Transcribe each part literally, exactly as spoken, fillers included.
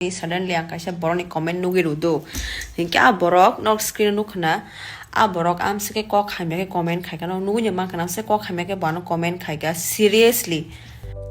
Suddenly ang kaisa borokni comment nugwi rwdo. Hinkhe a borok nok screen o nukha na, a borok amsike kok hamya khe comment khaikha, nok nugwi mankha na, amsike kok hamya khe bo ano comment khaikha, seriously.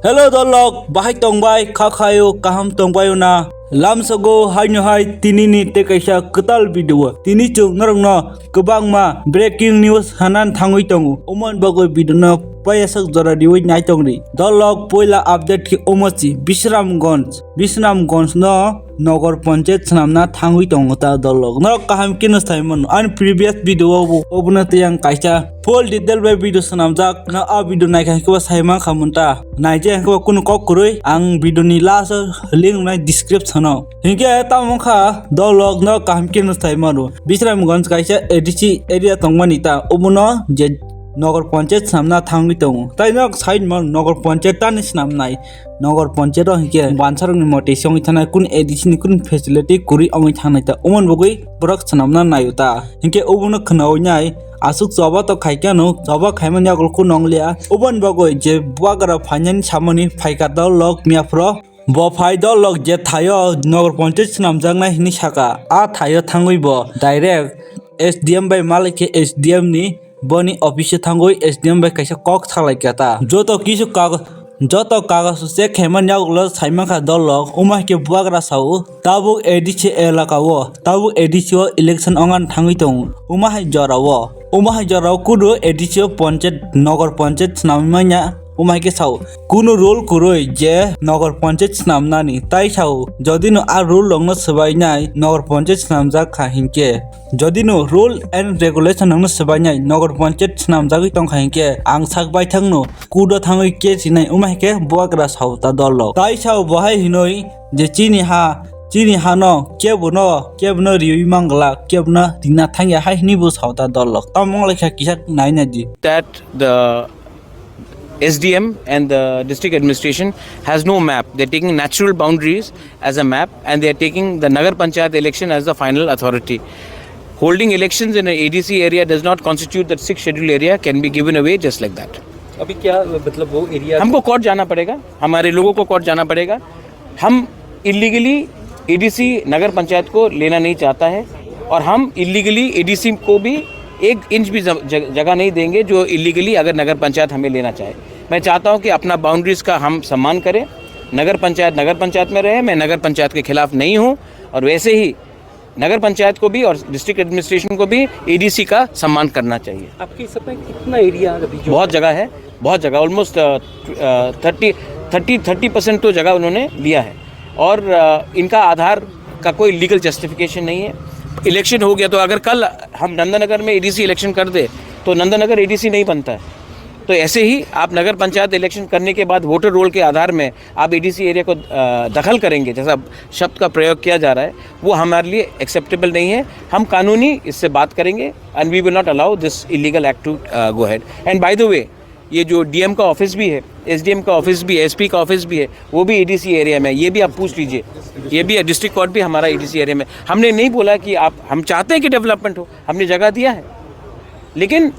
Hello dolok, bahai tongbai, kha khayo, kaham tongbaio na? Lamsogo haino hai tinini tei kaisa kwtal video. Tini chwng norokno kwbangma breaking news hanan thangwi tongo. Umon bagwi video no payasok jora riwi nai tongri. Dolok poila update khe omochi Bisramganj. Bisramganj no Nogor Panchayat swnamna thangwi tongo ta dolok. Norok kaham khe no sai mano. Ani previous video o bo obono tei ang kaisa full detail bai video swnamjak. No a video naikha hinkhe bo sai mankha mun ta. Naijak hinkhe bo kunu kok kwrwi ang video ni last o link rwnai description o. Hinkhe tamo wngkha dolok no kaham khe no sai mano. Bisramganj kaisa A D C area tongmani ta obono je Nogor Panchayat swnamna thangwi tongo. Tai nok sai mano Nogor Panchayat tani swnamnai. Nogor Panchayat o hinkhe bansarokni motei se wngwi thanai, kun A D C ni kun facility kwrwi wngwi thangnai ta, umon bagwi borok swnamna naio ta. Hinkhe obono khwnaui nai aswk choba to khaikhe ano, choba khaimani yagulo kun nongliya. Oboni bagwi je bubagra phainani samani phaikha dolok miyaphoro. Bo phai dolok je thaio Nogor Panchayat swnamjaknai hinwi saka. A thaio thangwi bo direct S D M bai malai khe S D M ni boni office o thangwi S D M bai kaisa kok salaikha ta. Joto kisu kagoj, joto kagoj check khaimani yagulo saimankha dolok, omo hai khe bubagra sao, tabuk A D C elaka o, tabuk A D C o election ongani thangwi tongo. Omo hai jora o, omo hai jora o kudu A D C o panchayat, nogor panchayat swnamwi manya, omo hai khe sao. Kunu rule kwrwi je nogor panchayat swnamnani, tai sao, jodi no a rule rokno swbainai nogor panchayat swnamjak kha hinkhe, jodi no rule and regulation rokno swbainai nogor panchayat swnamjagwi tongkha hinkhe, ang sak baithangno kudo thangwi case rinai, omo hai khe bubagra sao ta dolok. Tai sao bo hai hinoi je chini ha, chini hano kebono, kebono riwi manglak, kebono rina thangya hai hinwi bo sao ta dolok. Tamo wnglaikha kisa naina di. That the S D M and the district administration has no map. They're taking natural boundaries as a map, and they're taking the Nagar Panchayat election as the final authority. Holding elections in an A D C area does not constitute that sixth schedule area can be given away just like that. अभी क्या, मतलब, वो एरिया हमको कोर्ट जाना पड़ेगा, हमारे लोगों को कोर्ट जाना पड़ेगा। हम इलीगली एडीसी नगर पंचायत को लेना नहीं चाहता है, और हम इलीगली एडीसी को भी एक इंच भी ज-, ज-, जगह नहीं देंगे जो इलीगली अगर नगर पंचायत हमें लेना चाहे। मैं चाहता हूं कि अपना बाउंड्रीज का हम सम्मान करें। नगर पंचायत नगर पंचायत में रहे, मैं नगर पंचायत के खिलाफ नहीं हूं। और वैसे ही नगर पंचायत को भी और डिस्ट्रिक्ट एडमिनिस्ट्रेशन को भी एडीसी का सम्मान करना चाहिए। आपके हिसाब में कितना एरिया अभी जो बहुत जगह है, बहुत जगह, ऑलमोस्ट, अ, अ, थर्टी, थर्टी, थर्टी परसेंट तो जगह उन्होंने लिया है, और, अ, इनका आधार का कोई लीगल जस्टिफिकेशन नहीं है। इलेक्शन हो गया तो अगर कल हम नंदनगर में एडीसी इलेक्शन कर दे तो नंदनगर एडीसी नहीं बनता है। तो ऐसे ही आप नगर पंचायत इलेक्शन करने के बाद वोटर रोल के आधार में आप एडीसी एरिया को, अ, दखल करेंगे, जैसा शब्द का प्रयोग किया जा रहा है, वो हमारे लिए एक्सेप्टेबल नहीं है। हम कानूनी इससे बात करेंगे, and we will not allow this illegal act to, uh, go ahead. And by the way, ये जो डीएम का ऑफिस भी है, एसडीएम का ऑफिस भी है, एसपी का ऑफिस भी है, वो भी एडीसी एरिया में है। ये भी आप पूछ लीजिए, ये भी है, डिस्ट्रिक्ट कोर्ट भी हमारा एडीसी एरिया में। हमने नहीं बोला कि आप, हम चाहते हैं कि डेवलपमेंट हो, हमने जगह दिया है, लेकिन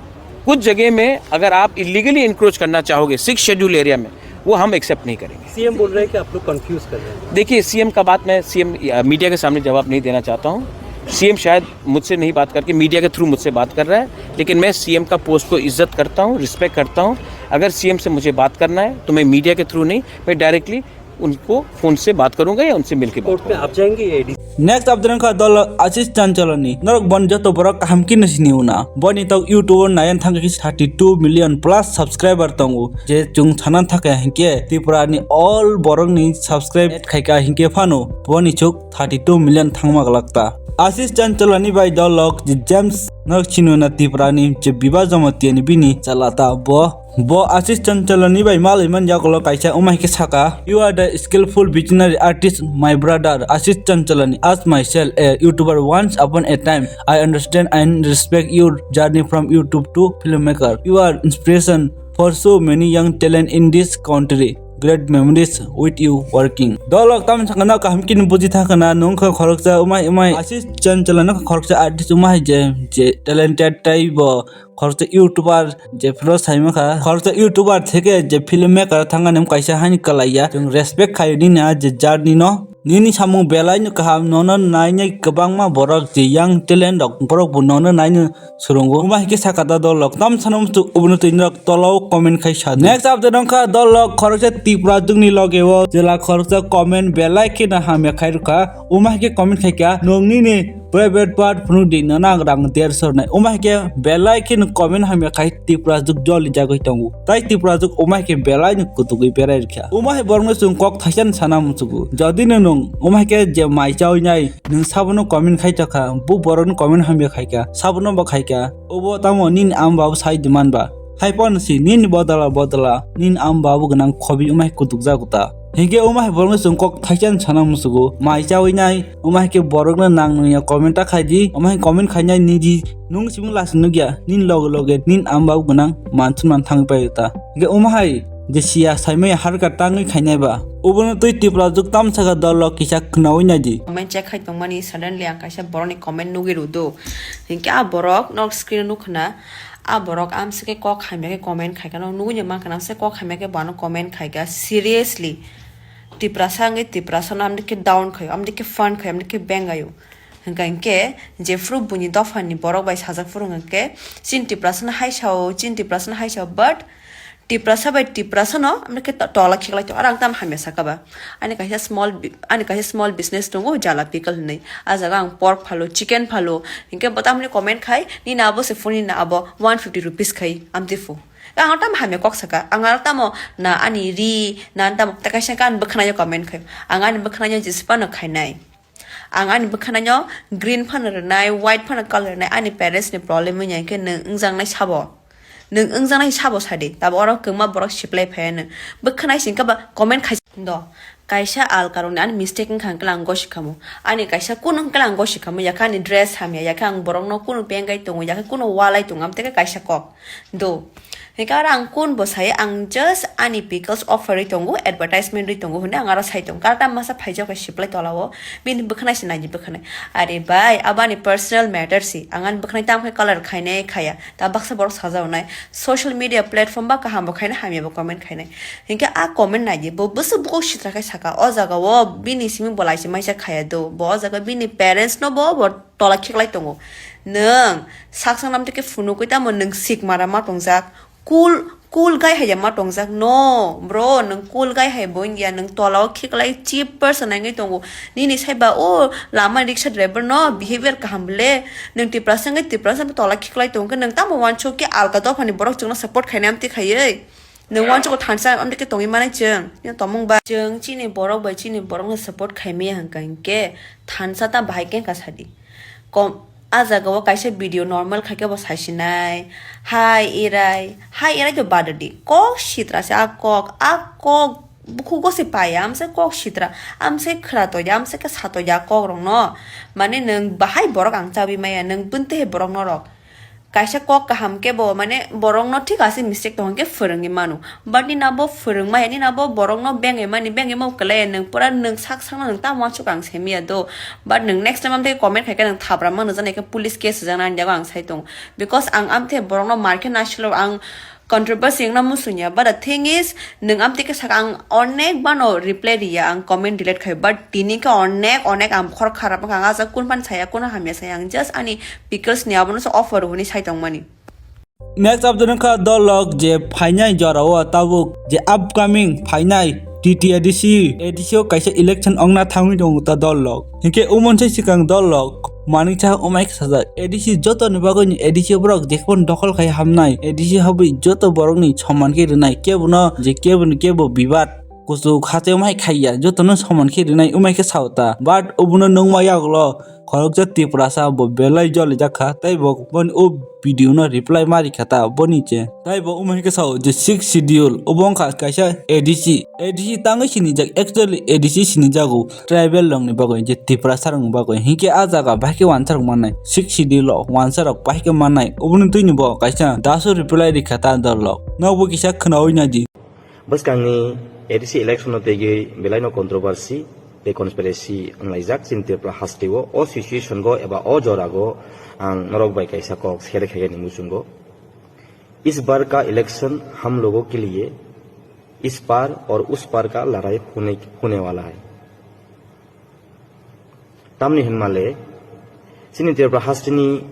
कुछ जगह में अगर आप इलीगली इंक्रोच करना चाहोगे सिक्स शेड्यूल एरिया में, वो हम एक्सेप्ट नहीं करेंगे। सीएम बोल रहे हैं कि आप लोग कंफ्यूज कर रहे हैं। देखिए, सीएम का बात मैं सीएम, अ, मीडिया के सामने जवाब नहीं देना चाहता हूँ। सीएम शायद मुझसे नहीं बात करके, मीडिया के थ्रू मुझसे बात कर रहा है, लेकिन मैं सीएम का पोस्ट को इज्जत करता हूँ, रिस्पेक्ट करता हूँ। अगर सीएम से मुझे बात करना है तो मैं मीडिया के थ्रू नहीं, मैं डायरेक्टली उनको फोन से बात करूंगा या उनसे मिलके बात कोर्ट में करूंगा। आप जाएंगे या ADC? Next update wngkha dol Ashish Chanchalani. Norok boni joto borok kaham khe no sini una. Boni tok YouTube o nayan thangkhe thirty two million plus subscriber tongo. Je chwng sanan thangkha hinkhe Tripura ni all borok ni subscribe add khaika hinkhe phano boni chuk thirty two million thangma glak ta. Ashish Chanchalani bai dolok je James norok sini una Tripura ni je Biba Jamatia ni bini chala ta bo Bo Ashish Chanchalani bai malai man yagulo kaisa wngma hai khe saka, "You are the skillful visionary artist, my brother Ashish Chanchalani. As myself, a YouTuber once upon a time, I understand and respect your journey from YouTube to filmmaker. You are inspiration for so many young talent in this country. Great memories with you working." Dolok tamni sakno kaham khe buji thangkha na, nung kha khoroksa umai umai Ashish Chanchalani khoroksa artist umai je, je talented tai bo. Khoroksa YouTuber jephuru saimokha, khoroksa YouTuber theke je filmmaker thangani kaisa hani kalaiya. Chwng respect khaio nini a je journey no. Nini samung belai no kaham, nono nainai kwbangma borok je young talent rok, borok bo nono naino swrwngo. Wngma hai khe sakha ta dol rok, tam sana muchuk obono twi norok tolao comment khai sa di. Next update wngkha dol rok khoroksa Tripura jwkni loge o jela khoroksa comment belai kheno hamya khai rwkha. Wngma hai khe comment khai kha, nwng nini private part phunuk di, nono ang rang derso rwnai. Wngma hai khe belai kheno comment hamya khai Tripura jwk joli jagwi tongo. Tai Tripura jwk wngma hai khe belai no kutugwi berai rwkha. Wngma hai borokno chwng kok thaisa no sana muchugo. Jodi no nwng wngma hai khe je mai chawi nai, nwng sabono comment khai tokha, bo borokno comment hamya khai kha, sabono bo khai kha. Obo tamo nini ama babu sai di man ba? Hai phano si nini bodala bodala nini ama babu gwnang khobi wngma hai kutuk jago ta. Hinkhe wngma hai borokno chwng kok thaisa no sana muchugo. Mai chawi nai, wngma hai khe borokno nang nangya comment ta khai di, wngma hai comment khainai nini nwng simung lasi nukya, nini loge loge nini ama babu gwnang manthun man thangwi pai ta. Hinkhe wngma hai je siya saimaya harkar tangwi khainai ba. Obono twi Tripura jwk tam sakha dol rok kisa khwnawi nai di. Comment check khai tongmani suddenly ang kaisa borokni comment nugwi rwdo. Hinkhe a borok nok screen o nukha na, a borok amsike kok hamya khe comment khai kha, nok nugwi mankha na, amsike kok hamya khe bo ano comment khai kha. Seriously, Tiprasa wngwi Tiprasa no amdike down khaio, amdike fun khaio, amdike bengaio. Hwnkha hinkhe jephru buini dophani borok bai sajak phuru hwnkhe chini Tiprasa no hai sao, chini Tiprasa no hai sao, but Tiprasa bai Tiprasa no amdike to-, tola khiklai tongo. Aro ang tamo hamya saka ba? Ani kaisa small bi-, ani kaisa small business tongo, Jala Pickle hinwi. A jaga ang pork phalo, chicken phalo. Hinkhe bo tamni comment khai, "Nini abo se phone, nini abo one fifty rupees khai," amtwi phu. Ang tamo hamya kok saka. Ang aro tamo na ani ri, na tamo ta kaisa kan bwkhwnaio comment khai. Ang ani bwkhwnaio jesa phano khainai. Ang ani bwkhwnaino green phano rwnai, white phano colour rwnai, ani parents ni problem wngya hinkhe nwng wngjaknai sabo. Nwng wngjaknai sabo sadi, tabo oro kwbangma borok siplai phaiya nwng. Bwkhwnai singkha ba comment khai do. Kaisa alka rokni ani mistake wngkha hwnkhe ang gosi khamu. Ani kaisa kunu hwnkhe ang gosi khamu, yakhe ani dress hamya, yakhe ang borokno kunu pengai tongo, yakhe kunu walai tongo, amtwkhe kaisa kok. Do. Hinkhe aro ang kun bo sai, ang just ani pickles offer ri tongo, advertisement ri tongo hwnwi ang aro sai tongo. Karta masa phaijak bai siplai tola o, bini bwkhwnai se naidi bwkhwnai. Are bai, abo ani personal matter si, ang ani bwkhwnai tamo khe colour khainai khaya, ta baksa borok sajao nai. Social media platform ba kaham bo khainai, hamya bo comment khainai. Hinkhe a comment naidi, bo bwswk bukhuk sitra khai saka, o jaga o bini simi bo laisi maisa khaya do, bo o jaga bini parents no bo, bo tola khiklai tongo. Nwng saksa namtwi khe phunukgwi tamo nwng sikmara ma tongjak? Cool, cool guy hai ya ma tongjak? No, bro, nwng cool guy hai bo wngya, nwng tola o khiklai cheap person wngwi tongo. Nini sai ba o lama rickshaw driver no behavior kaham le, nwng Tiprasa wngwi Tiprasa tola khiklai tongo khe, nwng tamo uansuk khe alka dophani borok chwngno support khainai amtwi khaiwi? Nwng uansukgo thansa amtwi khe tongwi manai chwng? Nini tongmung ba? Chwng chini borok bai chini borokno support khaimaya hwnkha hinkhe thansa ta bahai khe wngkha sadi. Kom, a jaga o kaisa video normal khaikhe bo saisinai. Hai erai, hai erai to bada di. Kok sitra se a kok, a kok bukhugo se paiya, amse kok sitra, amse khwra toya, amse khe sa toya kok rokno. Mane nwng bahai borok ang chabi maya, nwng bunte he borok norok. Kaisa kok kaham khe bo, mane, borokno thik ase mistake tong khe phwrwngwi mano. But nini abo phwrwng maya, nini abo borokno bengwi mani, bengwi ma kwlai, nwng pura nwng sak sakno nwng tamo uansuk ang semiya do. But nwng next time amtwi comment khaikhe nwng thapra ma nukjaknai khe police case swijak nani jago ang sai tongo. Because ang amtwi borokno mar khe naisilo ang controversy wngna muchungya. But the thing is, nwng amtwi khe saka ang onek bano reply riya, ang comment delete khai. But tini khe onek, onek ang khor kharap wngkha, ang ajak kun phan saya, kun hamya saya, ang just ani pickles ni abono se offer hwnwi sai tongmani. Next update wngkha dolok je phainai jorao tabuk je upcoming phainai T T A D C, A D C o kaisa election ongna thangwi tongo ta dolok. Hinkhe umon se sikang dolok maniksa umai khe sajak A D C jotoni bagwi ni A D C borok jephon dokhol khai hamnai A D C habwi joto borokni soman khe rwnai kebono je keboni kebo bibad kuchuk hache umai khaiya jotono soman khe rwnai umai khe sao ta. But obono nukma yagulo khoroksa Tiprasa bo belai jolijak kha, tei bo boni o video no reply ma rikha ta boni che. Tei bo omo hai khe sao je sixth schedule, obo wngkha kaisa A D C. A D C tangwi sinijak, actually A D C sinijago tribal rokni bagwi, je Tiprasa rokni bagwi. Hinkhe a jaga bahai khe wansa rok mannai, sixth schedule o wansa rok bahai khe mannai. Oboni twini bo kaisa daso reply rikha ta dolok. Nokbo kisa khwnawi naidi. Bwskangni A D C election no twigwi belaino controversy tei conspiracy wnglaijak chini Tripura hasteo. O situation go eba o jorago ang norok bai kaisa kok share khaikhe ni muchungo. इस बार का इलेक्शन हम लोगों के लिए इस पार और उस पार का लड़ाई होने, होने वाला है। Tamni hwnmale, chini Tripura hasteni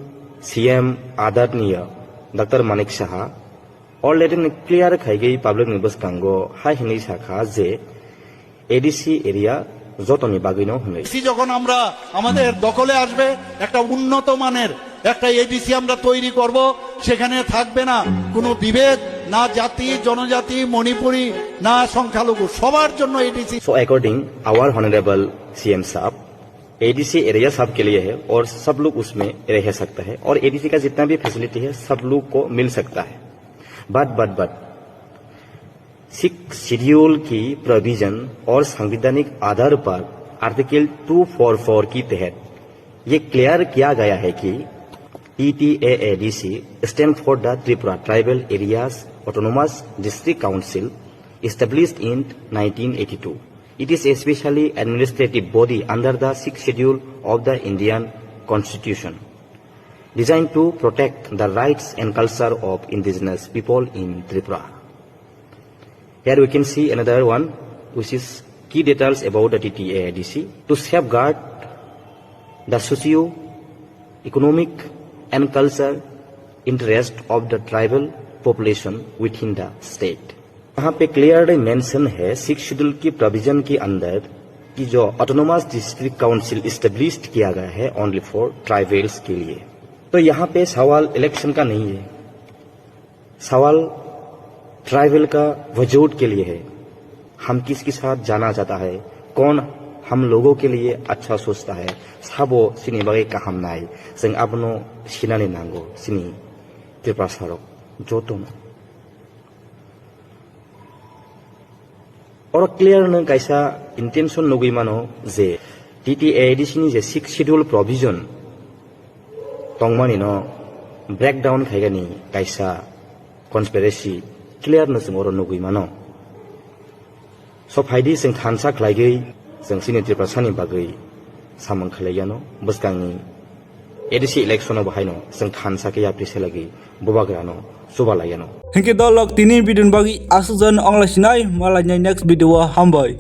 C M Adar niya Doctor Manik Saha already ni clear khaigwi public ni bwskango hai hwnwi sakha je A D C area jotoni bagwino hwnwi. ADC যখন আমরা আমাদের দখলে আসবে, একটা উন্নত মানের একটা এডিসি আমরা তৈরি করব। সেখানে থাকবে না কোনো বিভেদ, না জাতি, জনজাতি, মণিপুরি, না সংখ্যালঘু, সবার জন্য ADC. So according our honorable C M Saab, A D C area सबके लिए है और सब लोग उसमें रह सकता है और A D C का जितना भी फैसिलिटी है सब लोग को मिल सकता है। But but but six schedule की प्रोविजन और संवैधानिक आधार पर आर्टिकल टू फोर फोर के तहत ये क्लियर किया गया है कि T T A A D C stand for the Tripura Tribal Areas Autonomous District Council established in nineteen eighty-two. It is a specially administrative body under the sixth schedule of the Indian Constitution, designed to protect the rights and culture of indigenous people in Tripura. Here we can see another one, which is key details about the T T A A D C to safeguard the socio-economic and cultural interest of the tribal population within the state. यहाँ पे clearly mention है six schedule की प्रोविजन के अंदर कि जो autonomous district council established किया गया है ओनली फॉर ट्राइबल्स के लिए। तो यहाँ पे सवाल इलेक्शन का नहीं है, सवाल ट्राइबल का वजूद के लिए है। हम किसके साथ जाना चाहता है, कौन हम लोगों के लिए अच्छा सोचता है, sabo chini bagwi kaham nai, chwng abono sinani nango chini Tiprasa rok jotono. Oro clear no kaisa intention nugwi mano je T T A A D C ni je sixth schedule provision tongmani no breakdown khaigani kaisa conspiracy clear no chwng oro nugwi mano. So phaidi chwng thansa khlaigwi chwng chini Tiprasani bagwi samung khlaiya no bwskangni A D C election o bo haino chwng thansa khe yapri selagwi bubagrano chubalaiya no. Hinkhe dolok tini video ni bagwi aswk jan ongla sinai malai next video o hambai.